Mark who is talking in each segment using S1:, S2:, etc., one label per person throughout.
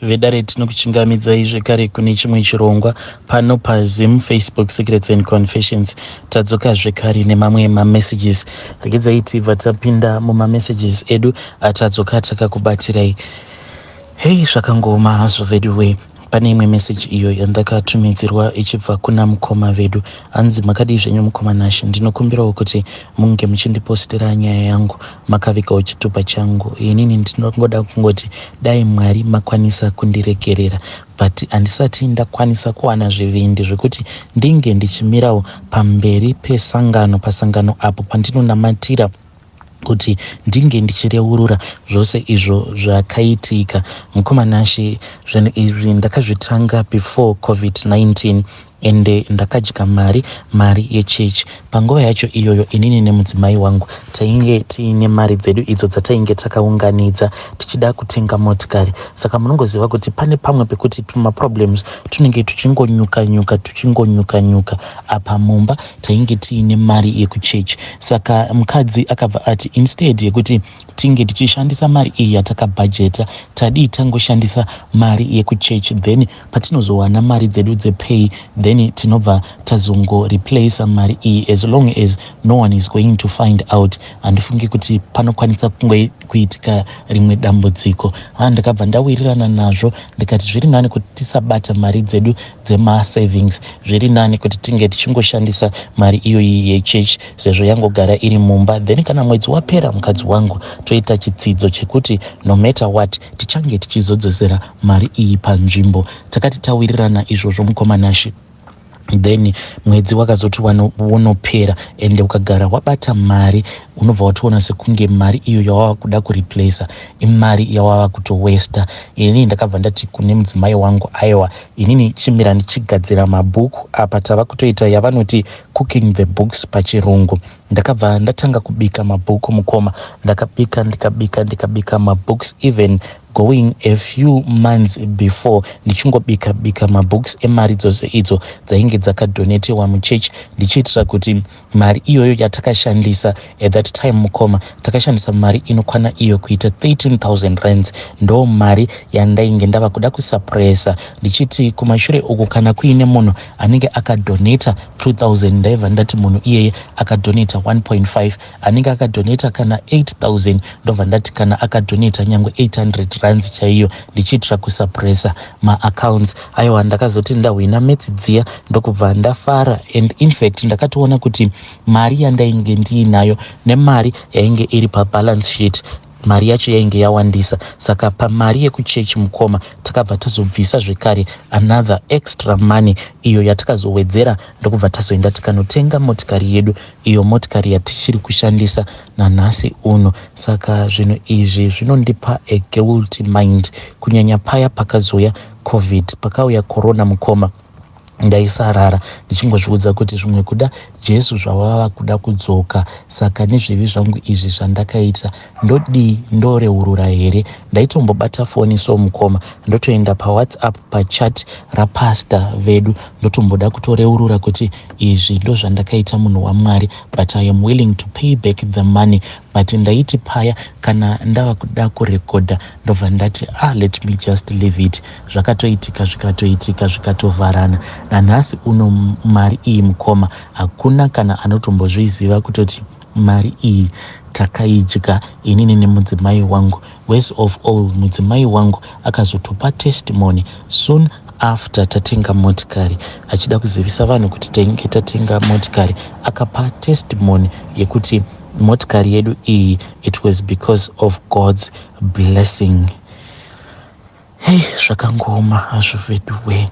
S1: Vedare, tinokuchingamidzai zvekare kune chimwe chirongwa pano paZim Facebook Secrets and Confessions. Tadzoka zvekare nemamwe mamessages. Regedzai tibva tapinda mumamessages edu atadzoka takakubatirai. Hei, zvakangooma hazvo vedu wee. Pane imwe meseji iyo yandakatumidzirwa ichibva kuna mukoma vedu. Hanzi, "Makadii zvenyu mukoma Nashe? Ndinokumbirawo kuti munge muchindipostera nyaya yangu makavigawo chitupa changu. Inini ndinongoda kungoti dai Mwari makwanisa kundiregerera, but handisati ndakwanisa kuwana zvivindi zvekuti ndinge ndichimirawo pamberi pesangano, pasangano apo pandinonamatira, kuti ndinge ndichireurura zvose izvo zvakaitika. Mukoma Nashe, zvinhu izvi ndakazvitanga before COVID-19, ende ndakadya mari yechechi. Panguva yacho iyoyo, inini nemudzimai wangu tainge tiine mari dzedu idzo dzatainge takaunganidza tichida kutenga motikari. Saka munongoziva kuti pane pamwe pekuti tumaproblems tunenge tuchingonyuka nyuka, tuchingonyuka nyuka. Apa mumba tainge tiine mari yekuchechi. Saka mukadzi akabva ati, instead yekuti tinge tichishandisa mari iyi yatakabhajeta, tadii tangoshandisa mari yekuchechi? Then patinozowana mari dzedu dzepay, then tinobva tazongoreplaca mari iyi. As long as no one is going to find out, handifungi kuti panokwanisa kuitika rimwe dambudziko." Ha, ndakabva ndawirirana nazvo, ndikati zviri nani kuti tisabata mari dzedu dzemasavings, zviri nani kuti tinge tichingoshandisa mari iyoyi yechechi sezvo yangogara iri mumba. Then kana mwedzi wapera, mukadzi wangu toita chitsidzo chekuti no matter what tichange tichizodzosera mari iyi panzvimbo. Takati tawirirana izvozvo, mukoma Nashe, then mwedzi wakazoti wonopera, ende ukagara wabata mari unobva watoona sekunge mari iyo yawava kuda kureplaca imari yawava kutowesta. Inini ndakabva ndati kune mudzimai wangu, "Aiwa, inini chimira ndichigadzira mabhuku apa." Tava kutoita yavanoti cooking the books pachirungu. Ndakabva ndatanga kubika mabhuku, mukoma. Ndakabika, ndikabika, ndikabika mabooks, even going a few months before, ndichingobika bika mabooks emari dzose idzo dzainge dzakadonetewa muchechi, ndichiitira kuti mari iyoyo yatakashandisa at that time, mukoma, takashandisa mari inokwana iyo kuita 13,000 rands. Ndo mari yandainge ndava kuda kusuppressa, ndichiti kumashure uku kana kuine munhu anenge akadonata 2000, ndaibva ndati munhu iyeye akadonata 1.5. Anenge akadonata kana 8000, ndobva ndati kana akadonata nyange 800 rands chaiyo, ndichiitira kusuppressa maaccounts. Aiwa, ndakazoti ndahwina maths dziya, ndokubva ndafara. And in fact ndakatoona kuti mari yandainge ndiinayo nemari yainge iri pabalance sheet, mari yacho yainge yawandisa. Saka pamari yekuchechi, mukoma, takabva tazobvisa zvekare another extra money iyo yatakazowedzera, ndokubva tazoenda tikanotenga motikari yedu, iyo motikari yatichiri kushandisa nanhasi uno. Saka zvinhu izvi zvinondipa a guilty mind, kunyanya paya pakazouya COVID, pakauya corona, mukoma. Ndaisarara ndichingozviudza kuti zvimwe kuda Jesu zvavava kuda kudzoka, saka nezvivi zvangu izvi zvandakaita, ndodii? Ndoreurura here? Ndaitombobata foni so, mukoma, ndotoenda paWhatsApp, pachat rapastor vedu, ndotomboda kutoreurura kuti izvi ndo zvandakaita, munhu waMwari, but I am willing to pay back the money. But ndaiti paya kana ndava kuda kurekodha, ndobva ndati, "Ah, let me just leave it." Zvakatoitika, zvikatoitika, zvikatovharana. Nanhasi uno mari iyi, mukoma, hakuna kana anotombozviziva kutoti mari iyi takaidya inini nemudzimai wangu. Worst of all, mudzimai wangu akazotopa testimony soon after tatenga motikari, achida kuzivisa vanhu kuti tainge tatenga motikari. Akapa testimony yekuti motikari yedu iyi, it was because of God's blessing. Hei, zvakangooma hazvo vedu we.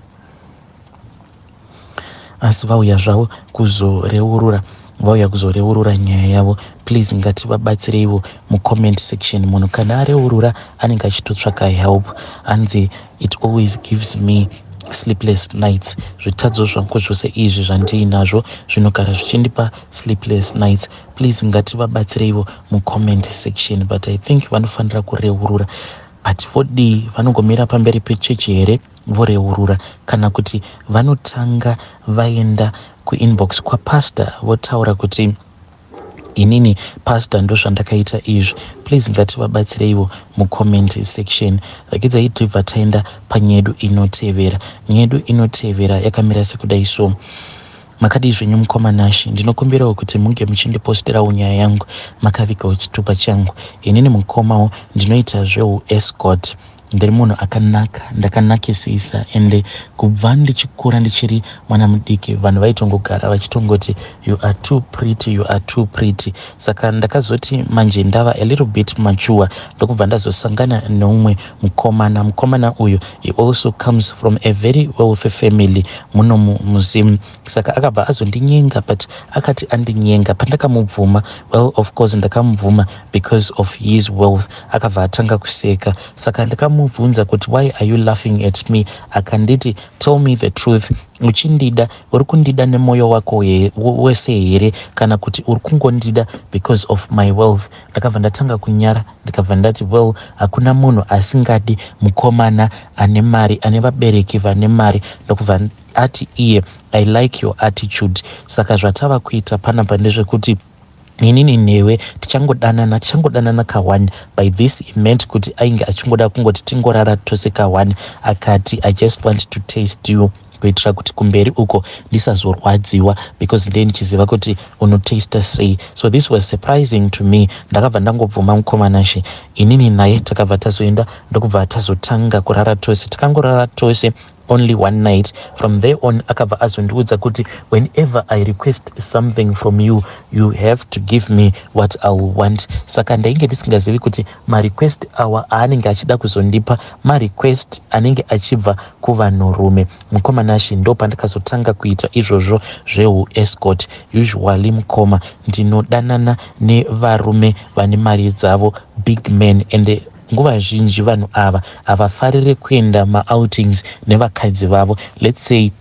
S1: Asi vauya zvavo kuzoreurura, vauya kuzoreurura nyaya yavo. Please, ngativabatsireiwo mucomment section. Munhu kana areurura anenge achitotsvaka help. Anzi, "It always gives me sleepless nights. Zvitadzo zvangu zvose izvi zvandiinazvo zvinogara zvichindipa sleepless nights." Please, ngativabatsireiwo mucomment section. But I think vanofanira kureurura, but vodii? Vanongomira pamberi pechechi here voreurura, kana kuti vanotanga vaenda kuinbox kwapastor votaura kuti Inini pastor, ndozvandakaita izvi. Please, ngativabatsireiwo mucomment section. Rekidzai tibva taenda panyedu inotevera. Nyedu inotevera yakamira sekudai. So makadii zvenyu, mukoma Nashi? Ndinokumbirawo kuti munge muchindiposterawo nyaya yangu makavigawo chitupa changu. Inini mukomawo ndinoita zveuescort. Ndiri munhu akanaka, ndakanakisisa, ende kubva ndichikura ndichiri mwana mudiki, vanhu vaitongogara vachitongoti, "You are too pretty, you are too pretty." Saka ndakazoti manje ndava a little bit mature, ndokubva ndazosangana neumwe mukomana. Mukomana uyu, he also comes from a very wealthy family muno muZim. Saka akabva azondinyenga, but akati andinyenga, pandakamubvuma, well, of course ndakamubvuma because of his wealth, akabva atanga kuseka. Saka ndakamubvunza kuti, "Why are you laughing at me?" Akanditi, "Tell me the truth, uchindida, uri kundida nemwoyo wako wese here, kana kuti uri kungondida because of my wealth?" Ndakabva ndatanga kunyara, ndikabva ndati, "Well, hakuna munhu asingadi mukomana ane mari, ane vabereki vane mari." Ndokubva ati iye, "I like your attitude. Saka zvatava kuita panapa ndezvekuti inini newe tichangodanana, tichangodanana ka1." By this he meant kuti ainge achingoda kungoti tingorara tose ka1. Akati, "I just want to taste you kuitira kuti kumberi uko ndisazorwadziwa, because ndee ndichiziva kuti unotasta sei." So this was surprising to me. Ndakabva ndangobvuma, mukoma Nashe. Inini naye takabva tazoenda, ndokubva tazotanga kurara tose. Takangorara tose only one night. From there on akabva azondiudza kuti, "Whenever I request something from you, you have to give me what I will want." Saka ndainge ndisingazivi kuti marequest awa aanenge achida kuzondipa marequest anenge achibva kuvanhurume. Mukoma Nashi, ndo pandakazotanga kuita izvozvo zveuescort. Usually, mukoma, ndinodanana nevarume vane mari dzavo, big men, and nguva zhinji vanhu ava havafariri kuenda maoutings nevakadzi vavo. Let's say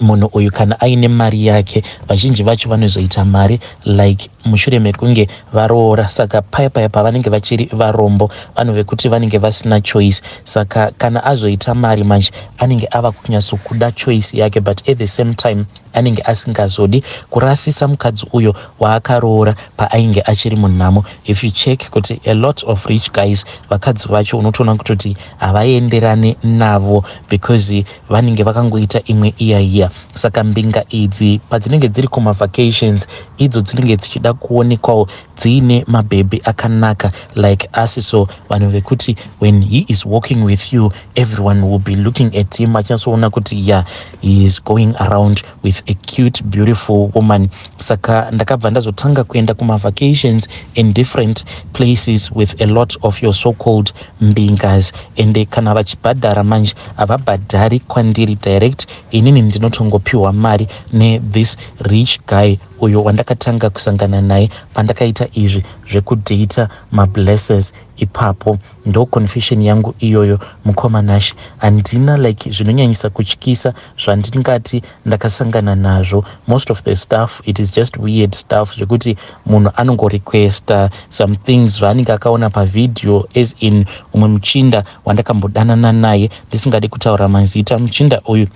S1: munhu uyu kana aine mari yake, vazhinji vacho vanozoita mari like mushure mekunge varoora. Saka paya paya pavanenge vachiri varombo, vanhu vekuti vanenge vasina choice. Saka kana azoita mari manje, anenge ava kunyatsokuda choice yake, but at the same time anenge asingazodi kurasisa mukadzi uyo waakaroora paainge achiri munhamo. If you check kuti a lot of rich guys, vakadzi vacho unotoona kutoti havaenderani navo because vanenge vakangoita imwe iya iya. Saka mbinga idzi padzinenge dziri kumavacations, idzo dzinenge dzichida kuonekwawo dziine mabhebhi akanaka like us. So vanhu vekuti when he is walking with you, everyone will be looking at him achinatsoona kuti, yeah, he is going around with a cute, beautiful woman. Saka ndakabva ndazotanga kuenda kumavacations in different places with a lot of your so called mbingas, ende kana vachibhadhara manje, havabhadhari kwandiri direct. Inini ndinotongopiwa mari nethis rich guy uyo wandakatanga kusangana naye pandakaita izvi zvekudhata mablessers ipapo. Ndo confession yangu iyoyo, mukoma Nash. Handina like zvinonyanyisa kutyisa zvandingati ndakasangana nazvo. Most of the stuff, it is just weird stuff zvekuti munhu anongorequesta some things zvaanenge akaona pavhidhiyo, as in umwe muchinda wandakambodanana naye, ndisingadi kutaura mazita. Muchinda uyu,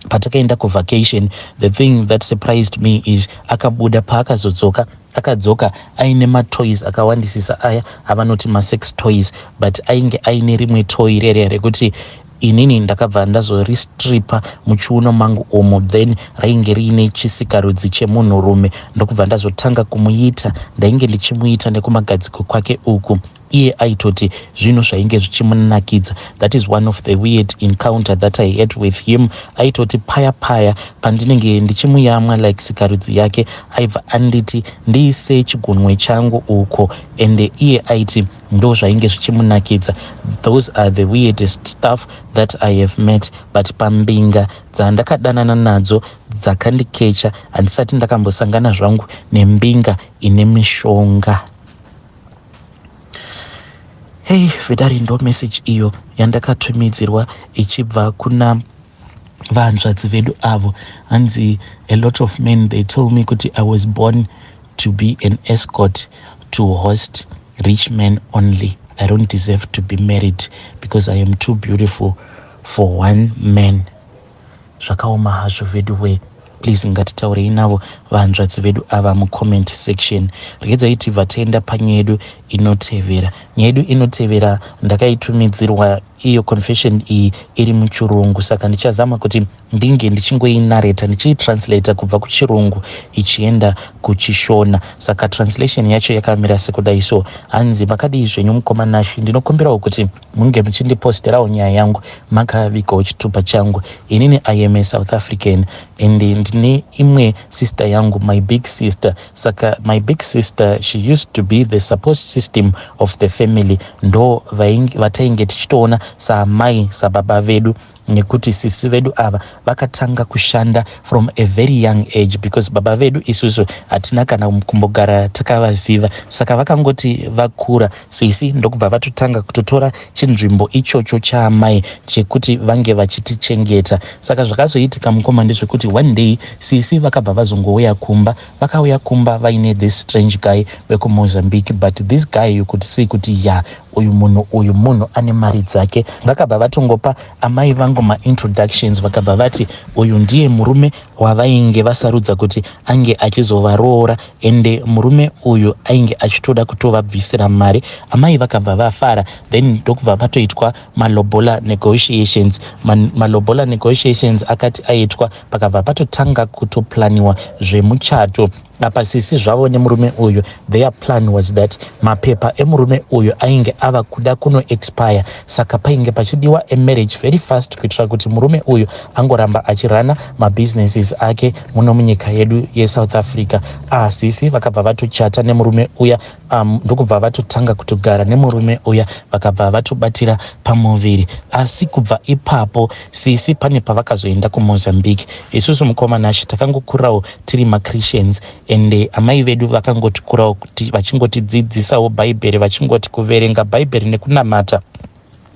S1: patakaenda kuvacation, the thing that surprised me is akabuda, paakazodzoka, akadzoka aine matoys akawandisisa, aya avanoti masex toys, but ainge aine rimwe toy rere rekuti inini ndakabva ndazoristripa muchiuno mangu umo. Then rainge riine chisikarudzi chemunhurume, ndokubva ndazotanga kumuita. Ndainge ndichimuita nekumagadziko kwake uku. Iye aitoti zvinhu zvainge zvichimunakidza. That is one of the weird encounter that I had with him. Aitoti paya paya pandinenge ndichimuyamwa like sikarudzi yake, aibva anditi ndiise chigunwe changu uko, ende iye aiti ndo zvainge zvichimunakidza. Those are the weirdest stuff that I have met, but pambinga dzandakadanana nadzo dzakandikecha, handisati ndakambosangana zvangu nembinga ine mishonga. Hei vedare, ndo message iyo yandakatumidzirwa ichibva kuna vanzvadzi vedu avo. Hanzi, "A lot of men, they tell me kuti I was born to be an escort, to host rich men only. I don't deserve to be married because I am too beautiful for one man." Zvakaoma hazvo vedu wee. Please ngatitaurei navo vahanzvadzi vedu ava mucomment section. Regedzai tibva taenda panyaya yedu inotevera. Nyaya yedu inotevera ndakaitumidzirwa iyo confession iyi iri muchirungu, saka ndichazama kuti ndinge ndichingoinareta ndichiitranslata kubva kuchirungu ichienda kuchishona. Saka translation yacho yakamira sekudai so. Hanzi, "Makadii zvenyu mukoma Nashi? Ndinokumbirawo kuti munge muchindiposterawo nyaya yangu makavigawo chitupa changu. Inini I am a South African and ndine imwe sister yangu, my big sister. Saka my big sister, she used to be the support system of the family. Ndo vatainge tichitoona saamai, sababa vedu, nekuti sisi vedu ava vakatanga kushanda from a very young age, because baba vedu isusu hatina kana kumbogara takavaziva. Saka vakangoti vakura, sisi ndokubva vatotanga kutotora chinzvimbo ichocho chaamai chekuti vange vachitichengeta. Saka zvakazoitika, mukoma, ndezvekuti one day sisi vakabva vazongouya kumba. Vakauya kumba vaine this strange guy wekuMozambique, but this guy, you could see kuti ya, uyu munhu uyu munhu ane mari dzake. Vakabva vatongopa amai vangu maintroductions, vakabva vati uyu ndiye murume wavainge vasarudza kuti ange achizovaroora, ende murume uyu ainge achitoda kutovabvisira mari. Amai vakabva vafara, then ndokubva patoitwa malobola negotiations. Malobola negotiations akati aitwa, pakabva patotanga kutoplaniwa zvemuchato. Apa sisi zvavo nemurume uyu, their plan was that mapepa emurume uyu ainge ava kuda kuno expire, saka painge pachidiwa a marriage very fast kuitira kuti murume uyu angoramba achirana mabusinesses ake muno munyika yedu yeSouth Africa. Sisi vakabva vatochata nemurume uya, ndokubva vatotanga kutogara nemurume uya, vakabva vatobatira pamuviri. Asi kubva ipapo sisi pane pavakazoenda kuMozambique. Isusu, mukoma Nashi, takangokurawo tiri maChristians, ende amai vedu vakangotikurawo kuti vachingotidzidzisawo Bhaibheri, vachingoti kuverenga Bhaibheri nekunamata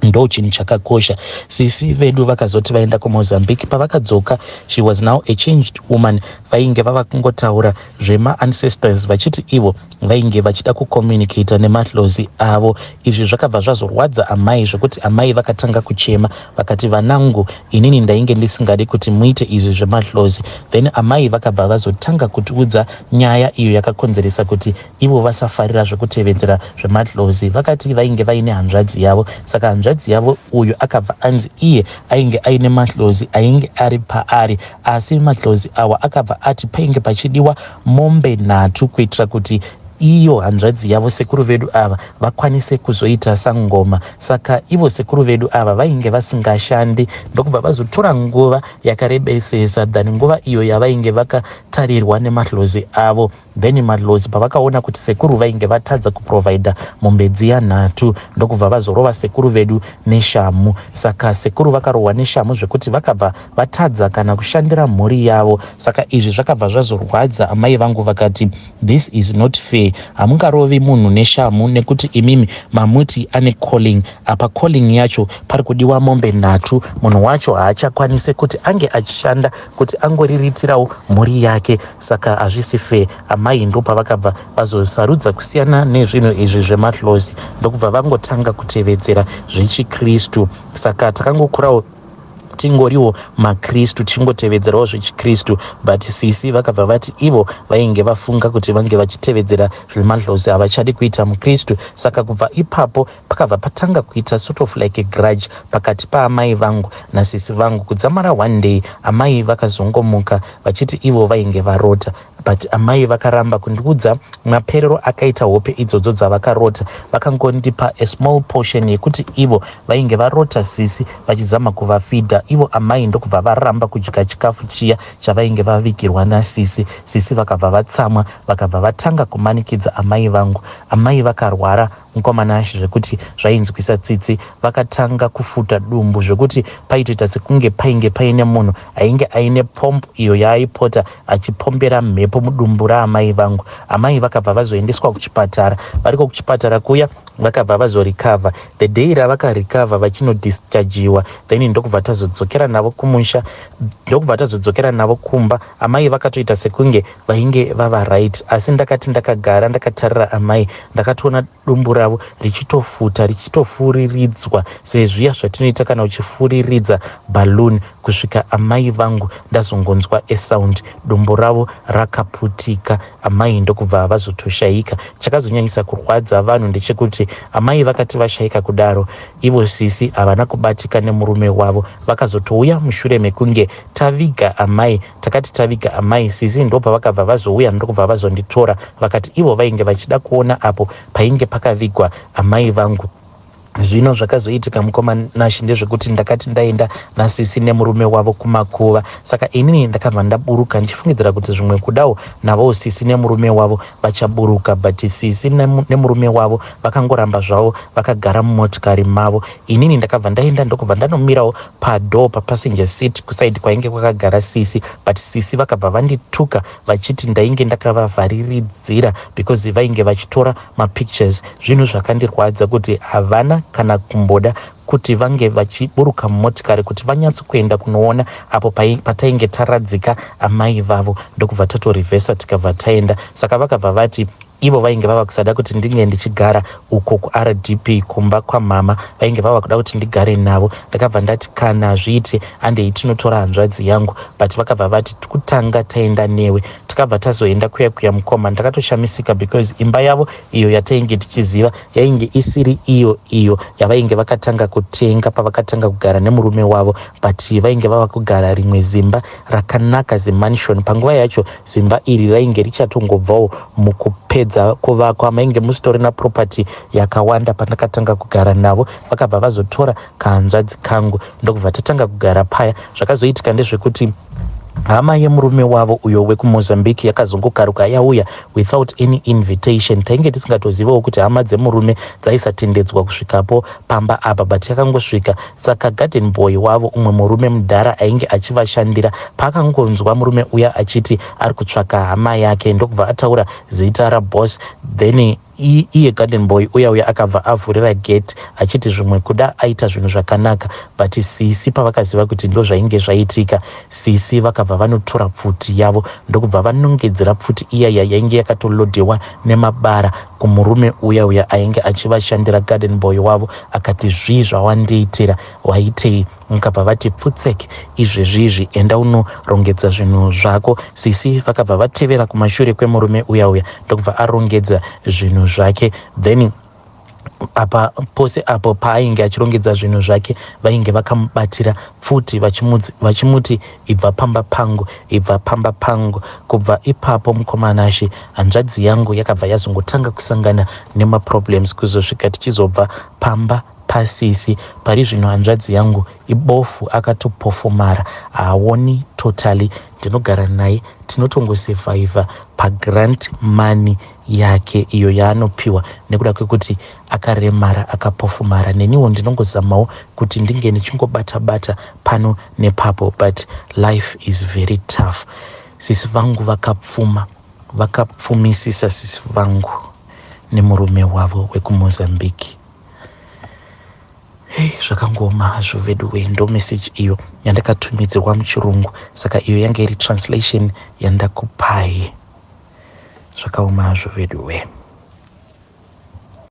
S1: ndo chinhu chakakosha. Sisi vedu vakazoti vaenda kuMozambique, pavakadzoka she was now a changed woman. Vainge vava kungotaura zvemaancestors, vachiti ivo vainge vachida kucommunicata nemadhlozi avo. Izvi zvakabva zvazorwadza amai, zvokuti amai vakatanga kuchema, vakati, 'Vanangu, inini ndainge ndisingadi kuti muite izvi zvemadhlozi.' Then amai vakabva vazotanga kutiudza nyaya iyo yakakonzeresa kuti ivo vasafarira zvekutevedzera zvemadhlozi. Vakati vainge vaine hanzvadzi yavo. Saka hanzvadzi yavo uyu akabva anzi iye ainge aine madhlozi ainge ari paari, asi madhlozi awa akabva ati painge pachidiwa mombe 3 kuitira kuti iyo hanzvadzi yavo, sekuru vedu ava, vakwanise kuzoita sangoma. Saka ivo sekuru vedu ava vainge vasingashandi, ndokubva vazotora nguva yakarebesesa than nguva iyo yavainge vakatarirwa nemadhlozi avo. Then madhlozi pavakaona kuti sekuru vainge vatadza kuprovida mombe dziya 3, ndokubva vazorova sekuru vedu neshamu. Saka sekuru vakarohwa neshamu zvekuti vakabva vatadza kana kushandira mhuri yavo. Saka izvi zvakabva zvazorwadza amai vangu, vakati, 'This is not fair. Hamungarovi munhu neshamu nekuti imimi mamuti ane calling. Apa calling yacho pari kudiwa mombe 3, munhu wacho haachakwanisi kuti ange achishanda kuti angoriritirawo mhuri yake, saka hazvisi fair.' Amai ndopavakabva vazosarudza kusiyana nezvinhu izvi zvemadhlozi, ndokubva vangotanga kutevedzera zvechikristu. Saka takangokurawo tingoriwo makristu, tichingotevedzerawo zvechikristu, but sisi vakabva vati ivo vainge vafunga kuti vange vachitevedzera zvemadhlozi, havachadi kuita mukristu. Saka kubva ipapo pakabva patanga kuita sort of like a grudge pakati paamai vangu nasisi vangu. Kudzamara one day amai vakazongomuka vachiti ivo vainge varota, but amai vakaramba kundiudza maperero akaita hope idzodzo dzavakarota. Vakangondipa a small portion yekuti ivo vainge varota sisi vachizama kuvafidha. Ivo amai ndokubva varamba kudya chikafu chiya chavainge vavigirwa nasisi. Sisi vakabva vatsamwa, vakabva vatanga kumanikidza amai vangu. Amai vakarwara, mukoma Nashi, zvekuti zvainzwisa tsitsi. Vakatanga kufuta dumbu zvekuti paitoita sekunge painge paine munhu ainge aine pomp iyo yaaipota achipombera mhepo. mhepo mudumbu raamai vangu. Amai vakabva vazoendeswa kuchipatara. Variko kuchipatara kuya vakabva vazorecover. The day ravakarecover vachinodischargiwa, then ndokubva tazodzokera navo kumusha, ndokubva tazodzokera navo kumba. Amai vakatoita sekunge vainge vava right, asi ndakati ndakagara ndakatarira amai, ndakatoona dumbu ravo richitofuta, richitofuriridzwa sezviya zvatinoita kana uchifuriridza balloon, kusvika amai vangu ndazongonzwa a sound, dumbu ravo rakaputika, amai ndokubva vazotoshayika. Chakazonyanyisa kurwadza vanhu ndechekuti amai vakati vashayika kudaro, ivo sisi havana kubatika nemurume wavo. Vakazotouya mushure mekunge taviga amai. Takati taviga amai, sisi ndopavakabva vazouya, ndokubva vazonditora. Vakati ivo vainge vachida kuona apo painge pakavigwa amai vangu. Zvino zvakazoitika, mukoma Nashi, ndezvekuti ndakati ndaenda nasisi nemurume wavo kumakuva. Saka inini ndakabva ndaburuka ndichifungidzira kuti zvimwe kudawo navowo sisi nemurume wavo vachaburuka, but sisi nemurume wavo vakangoramba zvavo vakagara mumotikari mavo. Inini ndakabva ndaenda, ndokubva ndanomirawo padoor, papassenger seat, kuside kwainge kwakagara sisi. But sisi vakabva vandituka vachiti ndainge ndakavavhariridzira because vainge vachitora mapictures. Zvinhu zvakandirwadza kuti havana kana kumboda kuti vange vachiburuka mumotikari kuti vanyatsokuenda kunoona apo patainge taradzika amai vavo. Ndokubva tatorivhesa, tikabva taenda. Saka vakabva vati ivo vainge vava kusada kuti ndinge ndichigara uko kuRDP kumba kwamama, vainge vava kuda kuti ndigare navo. Ndakabva ndati kana zviite, andei tinotora hanzvadzi yangu, but vakabva vati kutanga taenda newe. Tikabva tazoenda kuya kuya. Mukoma, ndakatoshamisika because imba yavo iyo yatainge tichiziva yainge isiri iyo iyo yavainge vakatanga kutenga pavakatanga kugara nemurume wavo, but vainge vava kugara rimwe zimba rakanaka, zimansion. Panguva yacho zimba iri rainge richatongobvawo mukupedza kuvakwa, mainge musitorina property yakawanda. Pandakatanga kugara navo, vakabva vazotora kahanzvadzi kangu, ndokubva tatanga kugara paya. Zvakazoitika ndezvekuti hama yemurume wavo uyo wekuMozambique yakazongokaruka yauya without any invitation. Tainge tisingatozivawo kuti hama dzemurume dzaisatendedzwa kusvikapo pamba apa, but yakangosvika. Saka garden boy wavo, umwe murume mudhara ainge achivashandira, paakangonzwa murume uya achiti ari kutsvaka hama yake, ndokubva ataura zita raboss, then iye garden boy uya uya akabva avhurira gate achiti zvimwe kuda aita zvinhu zvakanaka. But sisi pavakaziva kuti ndo zvainge zvaitika, sisi vakabva vanotora pfuti yavo, ndokubva vanongedzera pfuti iyaya yainge yakatolodhewa nemabara kumurume uya uya ainge achivashandira, garden boy wavo. Akati, "Zvii zvawandiitira? Waitei?" Vakabva vati, "Pfutsek, izvezvizvi enda unorongedza zvinhu zvako." Sisi vakabva vatevera kumashure kwemurume uya uya, ndokubva arongedza zvinhu zvake. Then apa pose apo paainge achirongedza zvinhu zvake, vainge vakamubatira pfuti vachimuti, "Ibva pamba pangu, ibva pamba pangu." Kubva ipapo, mukoma Nashe, hanzvadzi yangu yakabva yazongotanga kusangana nemaproblems kuzosvika tichizobva pamba pasisi. Pari zvino hanzvadzi yangu ibofu, akatopofomara, haaoni totally. Ndinogara naye, tinotongosurvivha pagrant money yake iyo yaanopiwa nekuda kwekuti akaremara, akapofumara. Neniwo ndinongozamawo kuti ndinge ndichingobata-bata pano nepapo, but life is very tough. Sisi vangu vakapfuma, vakapfumisisa sisi vangu nemurume wavo wekuMozambique. Hei, zvakangooma hazvo veduwe. Ndo message iyo yandakatumidzirwa muchirungu, saka iyo yange iri translation yandakupai. Zvakaoma hazvo veduwe.